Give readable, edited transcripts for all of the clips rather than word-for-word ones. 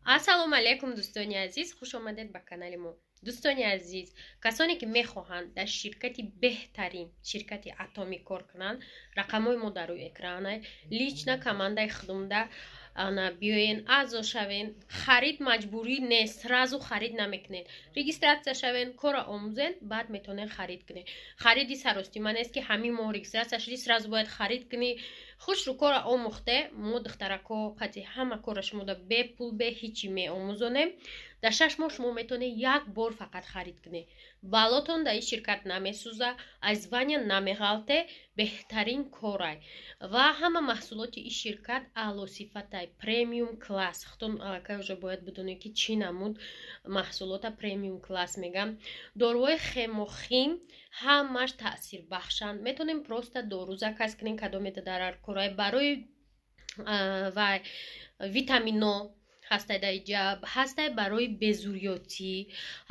Ассалому алайкум, дӯстони азиз, хуш омадед ба канали мо. Дӯстони азиз, касоне ки мехоҳанд дар ширкати беҳтарин, ширкати Атомӣ кор кунанд, рақамҳои мо дар рӯи экранай, лично командаи худумда ана биёен, аъзо шавен. Харид маҷбурӣ нест, сразу харид намекунед. Регистрация шавен, корро омӯзен, баъд метавонед харид кунед. Хариди саростима нест, ки ҳамин моҳ регистрация шудӣ, сразу бояд харид кунӣ. Хушрӯ корро омӯхте, мо духтарако қати ҳама корро шумода бепул, бе ҳичи меомӯзонем. Дар 6 моҳ шумо метавонед як бор фақат харид кунед. Баллотон дар ин ширкат намесӯза, аз звания намеғалте, беҳтарин корай. Ва ҳама маҳсулоти ин ширкат аълосифатай, премиум класс. Худтон аллакай уже бояд бидонед, ки чӣ намуд маҳсулота премиум класс мегам. Доруҳои хемохим ҳамаш таъсирбахшанд. Метавонем просто дору заказ кунем, кадомеда дар корай барои вай витамино ҳастай, дар иҷа ҳастай барои безурётӣ,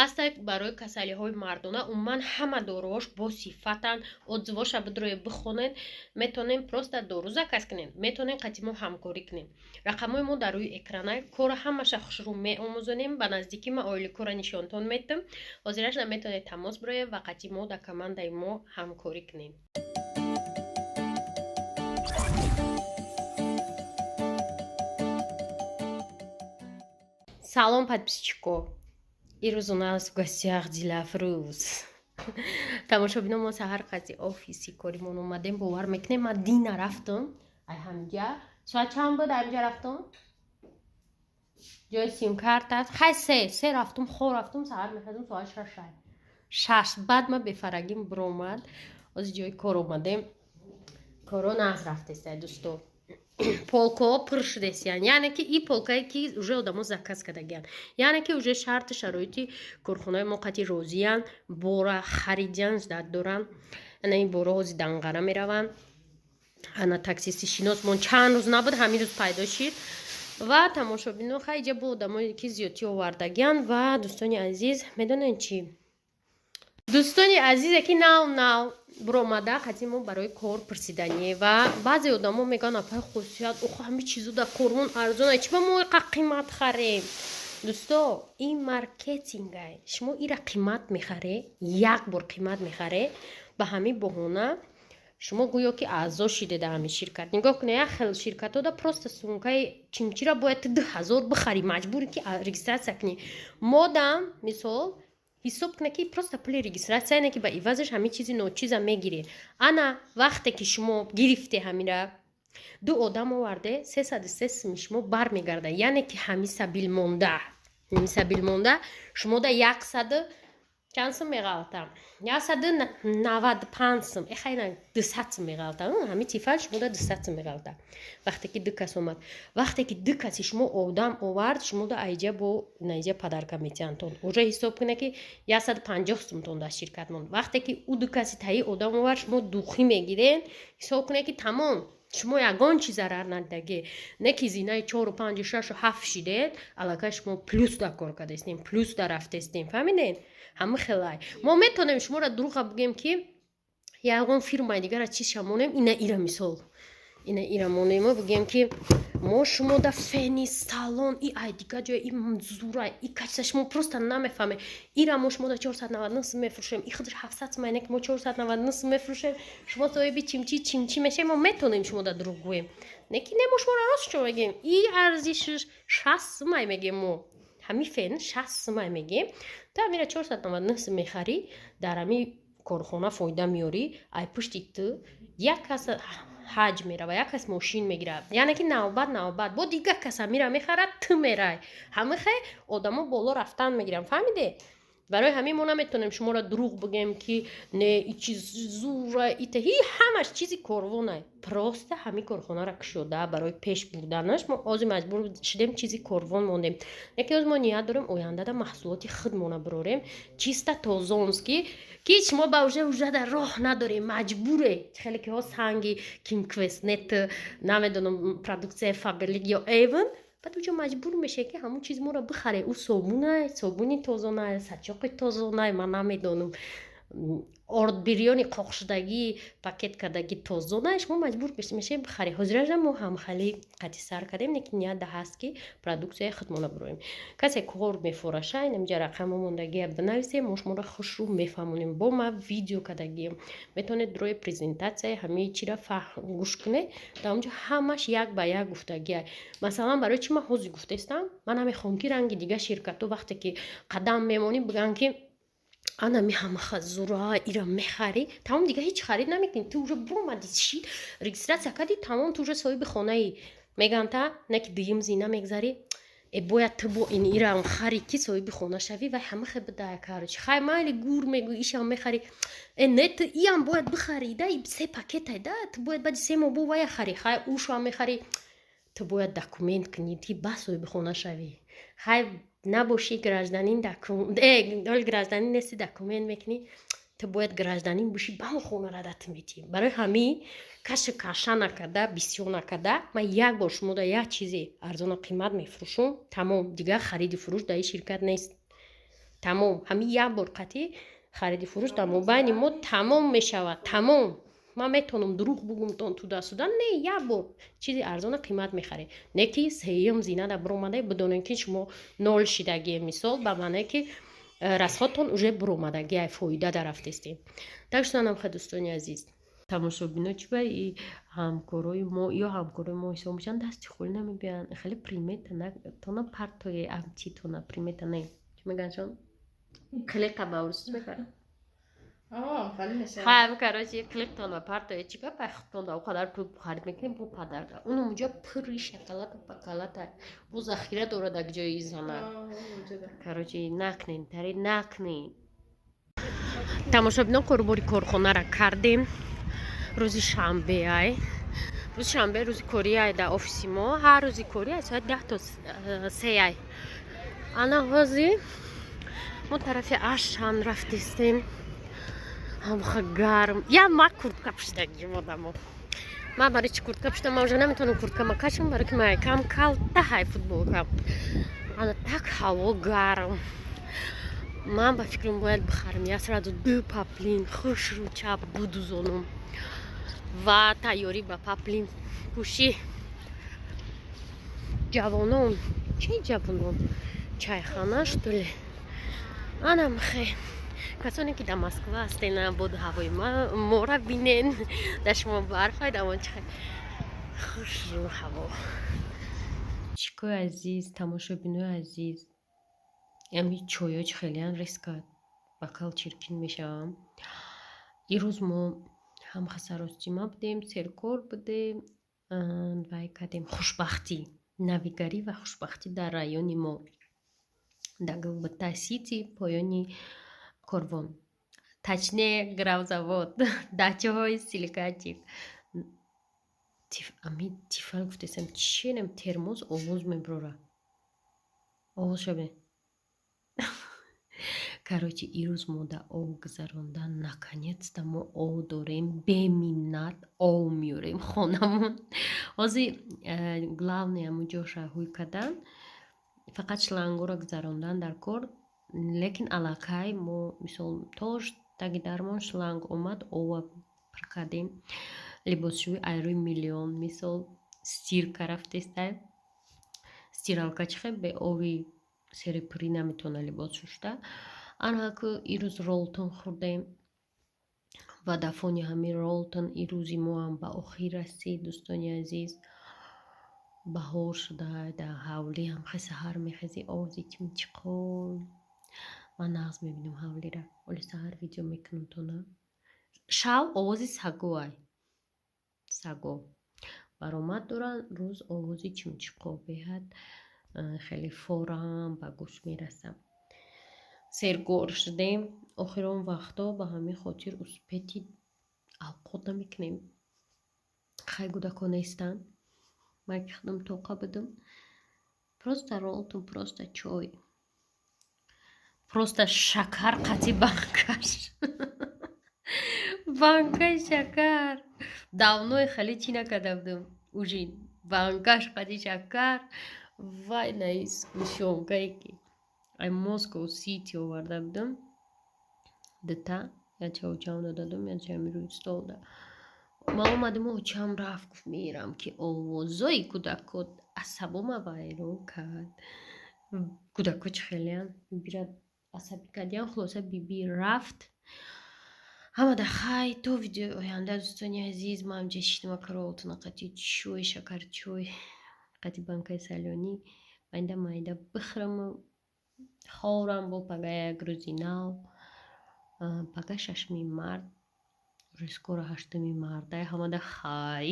ҳастай барои касалиҳои мардона. Умуман ҳама доруҳош бо сифатанд. Отзывоша бидроед, бихонед. Метавонем просто дору заказ кунем, метавонем қати мо ҳамкорӣ кунем. Рақамҳои мо дар рӯи экранай. Кора ҳамаша хушрӯ меомӯзонем. Ба наздикӣ ма оили нишонтон метам. Ҳозирашна метавонед тамос бироед ва қати мо дар командаи мо ҳамкорӣ кунем. Салом, подписчико! Ирӯз у нас в гостях Дилафрӯз. Тамошобино, мо саҳар қати офиси коримон омадем. Бовар мекунем, ман дина рафтам ай ҳамҷа. Соат чанд буд ҳамҷа рафтам? Ҷои симкарта хай се рафтум, хо рафтум, саҳар мехезум соат шашай шаш. Баъд ма бефарагим биромад. Ҳозир ҷои кор омадем. Коро нағз рафтестай, дӯсто. Полкаҳо пур шудесиян, яъне ки и полкае ки уже одамо заказ кардагиян, яъне ки уже шарту шароити корхонаи мо қати розиян, бора харидиян, ждать доранд. Ана ин бора ҳози Данғара мераванд. Ана таксисти шиносмон чанд рӯз набуд, ҳамин рӯз пайдо шид. Ва тамошобино, хайҷа бо одамое ки зиёдтӣ овардагиян. Ва дӯстони азиз, медонед чӣ? Дӯстони азизе ки нав нав биромада қати мо барои кор пурсиданӣ, ва баъзе одамо мегӯянд: «Апай Хусият, охо, ҳами чизо дар кормон арзона, чӣ ба мо иқа қимат харем?» Дӯсто, ин маркетингай. Шумо ира қимат мехаре, як бор қимат мехаре, ба ҳамин баҳона шумо гӯё ки аъзо шиде дар ҳамин ширкат. Нигоҳ кунед, як хел ширкатҳода просто сумкаи чимчира бояд ту 2000 бихарӣ, маҷбуре ки регистрация кунӣ. Модам мисол ҳисоб кунед, ки просто пули регистрация не, ки ба ивазаш ҳамин чизи ночиза мегирӣ. Ана вақте ки шумо гирифте, ҳамира ду одам оварде, 303 суми шумо бармегардад. Яъне ки ҳамин сабил монда, ҳамин сабил монда шумода яксаду чанд сум меғалта? 195 сум, эхайна 200 сум меғалта. Ҳамин тифал шумода 200 сум меғалта, вақте ки ду кас омад. Вақте ки ду каси шумо одам овард, шумода айҷа бо наиҷа подарка метиҳанд. Уже ҳисоб кунед, ки 150 сумтон дар ширкат монд. Вақте ки ӯ ду каси таи одам овард, шумо духӣ мегиред. Ҳисоб кунед, ки тамом, шумо ягон чи зарар надидагӣ, не ки зинаи чору панҷу шашу ҳафт шидед, аллакай шумо плюс да кор кардастем, плюс да рафтестем. Фаҳмидед? Ҳама хелай мо метавонем шуморо дурӯға бигӯем, ки ягон фирмаи дигара чизша монем, ина ира мисол, ина ира монемо, бигӯем, ки мо шумо да фени салон и ай дига ҷоя и зура и качество шумо просто намефаҳмед, ира мо шумо да 499 сум мефурӯшем, и худаш 700 сум, айне ки мо 499 сум мефурӯшем, шумо соҳиби чимчи чимчи мешем. Мо метавонем шумо да дурӯғ гӯем, не ки не, мо шуморо рост шо мегӯем. И арзишаш 60 сумай мегӯем, мо ҳамин фен 60 сумай мегӯем, ту ҳамира 499 сум мехарӣ, дар ҳамин корхона фоида меёрӣ. Ай пушти ту як кас ҳаҷ мерава, як кас мошин мегирад, яъне ки навбат навбат бо дигар кас ҳамира мехарад, ту мерай. Ҳамихе одамо боло рафтан мегиранд. Фаҳмиде? Барои ҳамин мо наметавонем шуморо дурӯғ бигӯем, ки не, и чиз зура, ита ҳи ҳамаш чизи корвонай. Просто ҳамин корхонаро кушода барои пеш бурданаш мо ҳозир маҷбур шудем, чизи корвон мондем. Яке ҳоз мо ният дорем ояндада маҳсулоти худмона бирорем, чиста тозонский, ки шумо ба уже дар роҳ надорем, маҷбуре. Хеле ки ҳо санги кинквестнет, намедонам, продукцияи Фаберлик ё Эйвен, баъд уҷо маҷбур мешаве, ки ҳамун чиз моро бихаре. Ӯ собунай, собуни тозонай, сачоқи тозонай, ман намедонам. Орд бирёни қоқшудагӣ, пакет кардагӣ тозона, шумо маҷбур мешавед бихаред. Ҳозиража мо ҳамхали қати сар кардем, лекин ният ҳаст, ки продуксияи худмона бироем. Касе кор мефураша, инамҷа рақамо мондагия, бинависем, мо шуморо хушрӯ мефаҳмонем. Бо ма видео кардагием, метавонед рои презентатсияи ҳамаи чира гӯш кунед. Дар онҷо ҳамаш як ба як гуфтагия. Масалан, барои чӣ ман ҳозир гуфтаистам? Ман намехоҳам, ки ранги дига ширкатҳо, вақте ки қадам мемонӣ, бигӯянд, ки ана ми ҳама зура, ира мехарӣ, тамом, дига ҳеҷ харид намекунӣ. Ту уже буромадӣ, шид, регистрация кардӣ, тамом, ту уже соҳиби хонаӣ, мегӯям, та не ки дуюм зина мегзарӣ, э, бояд ту бо ин ирам харӣ, ки соҳиби хона шавӣ. Вай ҳама хе буда, короче, хай, майли, гур мегӯ, ишам мехарӣ, э, не, ту иам бояд бихарӣ, да, се пакетай, да, ту бояд баъди 3 моҳ бо вая харӣ, хай, ушам мехарӣ, ту бояд документ кунӣ, ки ба соҳиби хона шавӣ. Хай, набошӣ гражданин, э, гражданин нести, документ мекунӣ, ту бояд гражданин бошӣ, ба он хонара да ту метиҳӣ. Барои ҳамин кашу каша накарда, бисёр накарда, ман як бор шумода як чизе арзона қимат мефурӯшум, тамом, дигар хариди фурӯш дар ин ширкат нест, тамом. Ҳамин як бор қатъи хариди фурӯш дар мобайни мо тамом мешавад, тамом. Ман метавонам дурӯғ бугумтон туда-суда, не, як бор чизи арзона қимат мехаред, не ки сеюм зинада биромада, бидонед, ки шумо нол шидагие, мисол, ба маъное ки расходтон уже биромадагиай, фоида дарафтестем. Так что намха, дӯстони азиз, тамошобино, чӣ ба и ҳамкорои мо ё ҳамкорои мо ҳисоб мешаванд, дасти холӣ намебиёянд. Хеле примета тона партое, амчитона примета, не, чӣ мегӯянд шон, қилиқа ба урусӣ мекард. Хай, короче, қилиқтон ва партое, чӣ гап, худтон да оқадар пул харид мекунем, бо падарка он унҷа пури шоколаду пакалата, бо захира дорад ак ҷои зана. Короче, накнен, тари накнен. Тамошобино, корубори корхонара кардем. Рӯзи шанбе ай, рӯзи шанбе рӯзи корӣ ай. Дар офиси мо ҳар рӯзи корӣ ай, соати 10 то 3 ай. Ана ҳозир мо тарафи Ашан рафтистем. Ҳамха гарм, я ма куртка пӯшидагим. Одамо, ман барои чӣ куртка пӯшидам? Ман уже наметавонам курткама кашам, барои ки майкам калта ҳай, футболкам. Ана так ҳаво гарм, ман ба фикрам, бояд бихарам я сразу ду паплин, хушрӯ чап будузонум ва тайёрӣ ба паплин пӯшӣ. Ҷавонон, чи ҷавонон, чайхана, что ли? Анам хе, касоне ки дар Москва ҳастен, боду ҳавои мора бинен, дар шумо барфай, дамон чи хушрӯ ҳаво. Чикои азиз, тамошобинои азиз, ами чойо чи хелеян, резко бакал чиркин мешавам. Ирӯз мо ҳам хасаростима будем, серкор будем, вай кардем. Хушбахтӣ, навигарӣ ва хушбахтӣ дар райони мо, дар Глбта Сити, поёни Корвон, точнее, Гравзавод, дачаҳои Силикатик. Ами Тифал гуфтесам, чинем, термоз овоз меброра, овоз шабе. Короче, ирӯз мо дар ов гузарондан, наконец-то мо ов дорем, беминнат ов меёрем хонамон. Ҳозир главное ҳамун ҷоша ҳуй кардан, фақат шлангоро гузарондан дар кор. Лекин аллакай мо, мисол, тош таги дармон шланг омад, ова пур кардем. Либосшӯӣ айрӯи миллион, мисол, стирка рафтестай, стиралка чихе бе ови серипурӣ наметавона либос шушта. Анаку ирӯз ролтон хӯрдем ва дар фони ҳамин ролтон ирӯзи моам ба охир расид. Дӯстони азиз, баҳор шуда, дар ҳавлӣ ҳам хе саҳар мехезӣ, овози чимчиқон, ман нағз мебинам ҳавлира. Оли саҳар видео мекунам тона. Шав овози сагоай, саго баромад доранд, рӯз овози чимчиқо беҳад хеле форам ба гӯш мерасам. Сергор шудем охирон вақтҳо, ба ҳамин хотир успети авқот намекунем. Хай, кӯдакон нестанд, ман ки худам тоқа будам. Просто ролтон, просто чой, просто шакар қати банкаш, банкаи шакар. Давное хеле чӣ накарда будам, ужин банкаш қати шакар. Вай наи сгущёнкае ки ай Москоу Сити оварда будам, дута. Яча очам додадум, яча ами рӯи столда. Ман омадим, очам рафт, гуфт мерам, ки овозои кӯдако асабома вайрон кард. Кӯдако чӣ хелеян, бибира асабӣ кардиян. Хулоса, биби рафт. Ҳамада хай, то видеои оянда, дӯстони азиз. Ман ҳамҷа шидма, каролтона қати чой, шакарчой, қати банкаи салёнӣ майда майда бихӯраму ховрам. Бо пага як рӯзи нав, пага 6-ми март, уже скоро 8-ми мартай. Ҳамада хай.